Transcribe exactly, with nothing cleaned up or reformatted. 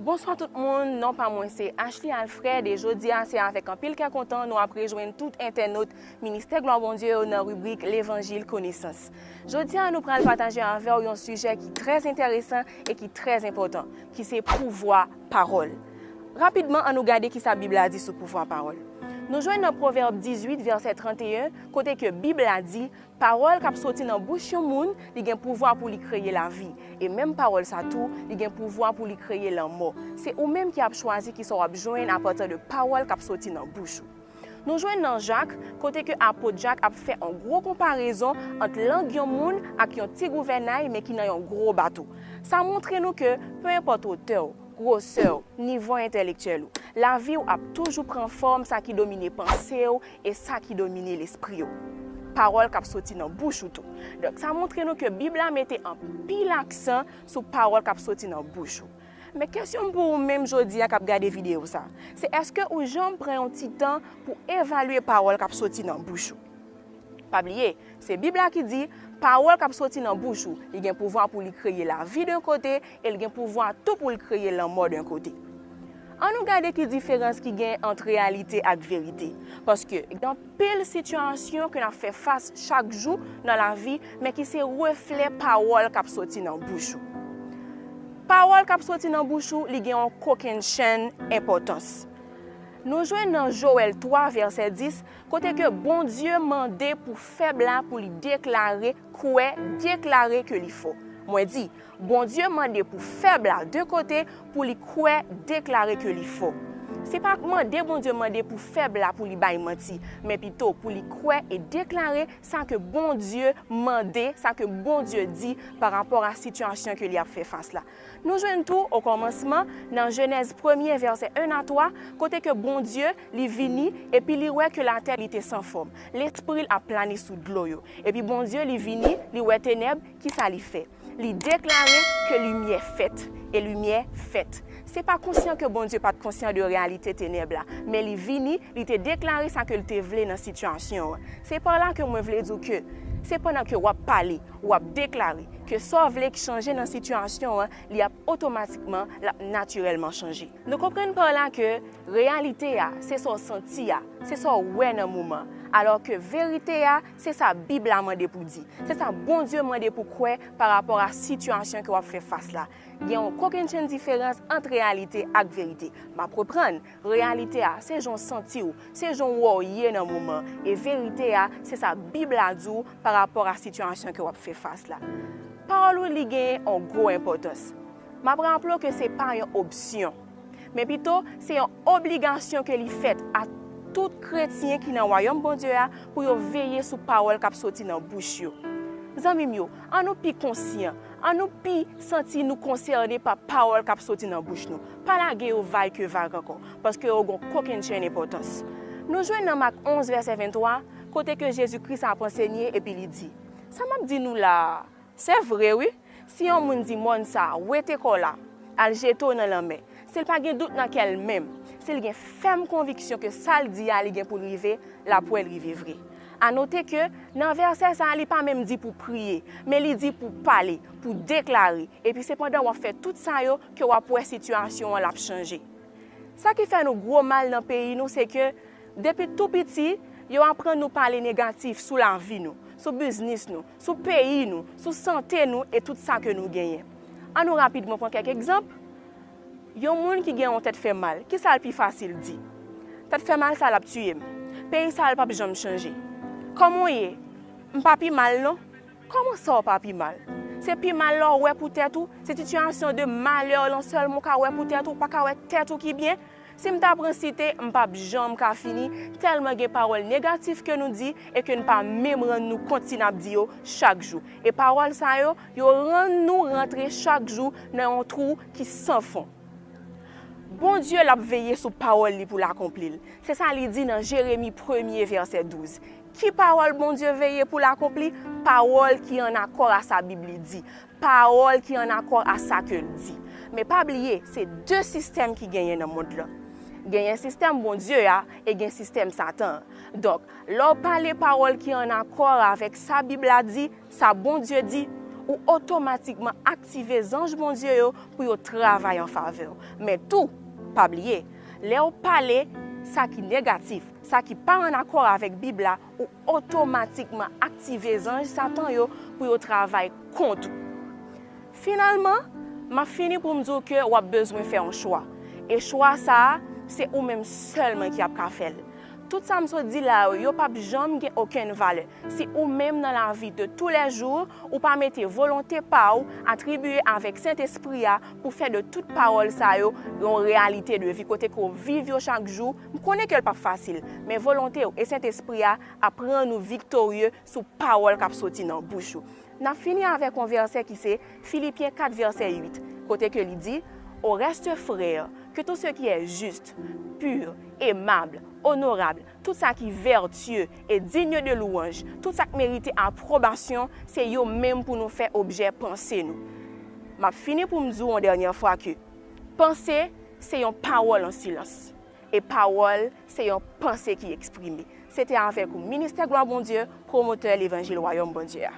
Bonswa tout moun, non pa mwen se Ashley Alfred e jodi a se avèk anpil kè kontan nou ap rejwenn tout entènot Ministè Glwa Bondye yo nan ribrik Levanjil Konesans. Jodi a nou pral pataje avè w yon sijè ki trè enteresan e ki trè enpòtan, ki se pouvwa pawòl. Rapidman, ann nou gade kisa Bib la di sou pouvwa pawòl. Nou jwenn nan Pwovèb dizuit, vèsè tranteyen, kote ke Bib la di, pawòl k ap soti nan bouch yon moun, li gen pouvwa pou li kreye lavi. E menm pawòl sa tou, li gen pouvwa pou li kreye lanmò. Se ou menm ki ap chwazi kisa w ap jwenn apati de pawòl k ap soti nan bouch ou. Nou jwenn nan Jak, kote ke apot Jak ap fè yon gwo konparezon ant lang yon moun ak yon ti gouvènay, men ki nan yon gwo bato. Sa montre nou ke, pe enpòt wotè w, gwosè w, nivo entèlektyèl ou, lavi w ap toujou pran fòm sa ki domine panse w e sa ki domine lespri w. Pawòl k ap soti nan bouch ou tou. Donk, sa montre nou ke Bib la mete anpil aksan sou pawòl k ap soti nan bouch ou. Men kesyon m pou ou menm jodi a k ap gade videyo sa, se èske ou janm pran yon ti tan pou evalye pawòl k ap soti nan bouch ou? Pa bliye, se Bib la ki di, pawòl k ap soti nan bouch ou, li gen pouvwa pou li kreye lavi d yon kote, e li gen pouvwa tou pou li kreye lanmò d yon kote. Ann nou gade ki diferans ki gen ant reyalite ak verite. Paske gen anpil sitiyasyon ke n ap fè fas chak jou nan lavi, men ki se reflè pawòl k ap soti nan bouch ou. Pawòl k ap soti nan bouch ou, li gen yon kokennchenn enpòtans. Nou jwenn nan Jowèl twa, vèsè dis, kote ke Bondye mande pou fèb la pou li deklare, kwè, deklare ke li fò. Mwen di, Bondye mande pou fèb la, de kote, pou li kwè, deklare ke li fò. Se pa mande Bondye mande pou fèb la pou li bay manti, men pito pou li kwè e deklare sa ke Bondye mande, sa ke Bondye di pa rapò a sitiyasyon ke li ap fè fas la. Nou jwenn tou, o kòmansman, nan Jenèz premye, vèsè en a twa, kote ke Bondye, li vini, epi li wè ke latè, li te san fòm. Lespri l ap plane sou dlo yo. Epi Bondye, li vini, li wè tenèb, kisa li fè? Li deklare ke limyè fèt, e limyè fèt. Se pa konsyan ke Bondye pa t konsyan de reyalite tenèb la, men li vini, li te deklare sa ke l te vle nan sitiyasyon an. Se pa la ke mwen vle di w ke, se pandan ke w ap pale, w ap deklare, ke sa w vle k chanje nan sitiyasyon an, li ap otomatikman, l ap natirèlman chanje. Nou konprann pa la ke reyalite a, se sa w santi a, se sa w wè nan moman. Alò ke verite a, se sa Bib la mande pou di. Se sa Bondye mande pou kwè pa rapò a sitiyasyon ke w ap fè fas la. Gen yon kokennchenn diferans ant reyalite ak verite. M ap reprann, reyalite a, se jan w santi w, se jan w wè w ye nan moman. E verite a, se sa Bib la di w pa rapò a sitiyasyon ke w ap fè fas la. Pawòl ou li gen yon gwo enpòtans. M ap raple w ke se pa yon opsyon, men pito se yon obligasyon ke li fèt a tout kretyen ki nan wayòm Bondye a pou yo veye sou pawòl k ap soti nan bouch yo. Zanmi m yo, ann nou pi konsyan, ann nou pi santi nou konsène pa pawòl k ap soti nan bouch nou. Pa lage yo vag ke vag ankò, paske yo gen yon kokennchenn enpòtans. Nou jwenn nan Mak onz, vèsè venntwa, kote ke Jezi Kris ap ansenye epi li di, sa m ap di nou la a, se vre wi, si yon moun di mòn sa a, wete kò w la, al jete w nan lanmè, si l pa gen dout nan kè l menm, si l gen fèm konviksyon ke sa l di a li gen pou l rive, l ap wè l rive vre. A note ke nan vèsè sa a, li pa menm di pou priye, men li di pou pale, pou deklare. Epi se pandan w ap fè tout sa yo ke w ap wè sitiyasyon an l ap chanje. Sa ki fè nou gwo mal nan peyi nou, se ke depi tou piti, yo aprann nou pale negatif sou lavi nou, sou biznis nou, sou peyi nou, sou sante nou e tout sa ke nou genyen. Ann nou rapidman pran kèk egzanp. Yon moun ki gen yon tèt fè mal, kisa l pi fasil di? Tèt fè mal sa l ap tiye m. Peyi sa a l p ap janm chanje. Kòman w ye? M pa pi mal non. Kòman sa w pa pi mal? Se pi mal lè w wè pou tèt ou, se sitiyasyon de malè lan sèlman w ka wè pou tèt ou, w pa ka wè tèt ou ki byen. Si m ta pran site, m p ap janm ka fini, tèlman gen pawòl negatif ke nou di e ke n pa menm rann nou kont si n ap di yo chak jou. E pawòl sa yo, yo rann nou rantre chak jou nan yon twou ki san fon. Bondye l ap veye sou pawòl li pou l akonpli l. Se sa li di nan Jeremi premye vèsè douz. Ki pawòl Bondye veye pou l akonpli? Pawòl ki ann akò a sa Bib li di. Pawòl ki ann akò a sa ke l di. Men pa bliye, se de sistèm ki genyen nan mond lan. Genyen sistèm Bondye a e gen sistèm Satan an. Donk, lè w pale pawòl ki ann akò avèk sa Bib la di, sa Bondye di, ou otomatikman aktive zanj Bondye yo pou yo travay an favè w. Men tou, pa bliye, lè w pale sa ki negatif, sa ki pa ann akò avèk Bib la, ou otomatikman aktive zanj Satan yo pou yo travay kont ou. Finalman, m ap fini pou m di w ke w ap bezwen fè yon chwa. E chwa sa a, se ou menm sèlman ki ap ka fè l. Tout sa m sot di la yo, yo p ap janm gen okenn valè si ou menm nan lavi de toulèjou, ou pa mete volonte pa w atribiye avèk Sentespri a pou fè de tout pawòl sa yo yon reyalite de vi kote ke w viv yo chak jou. M konnen ke l p ap fasil, men volonte w e Sentespri a ap rann ou viktorye sou pawòl k ap soti nan bouch ou. N ap fini avèk yon vèsè ki se Filipyen kat vèsè uit, kote ke li di, Au reste, frères, que tout ce qui est juste, pur, aimable, honorable, tout sa ki vertueux et digne de louange, tout sa k merite apwobasyon, se yo menm pou nou fè objè panse nou. M ap fini pou m di w yon dènyè fwa ke panse se yon pawòl an silans, e pawòl se yon panse ki eksprime. Se te avèk ou Ministè Glwa Bondye, pwomotè levanjil Wayòm Bondye a.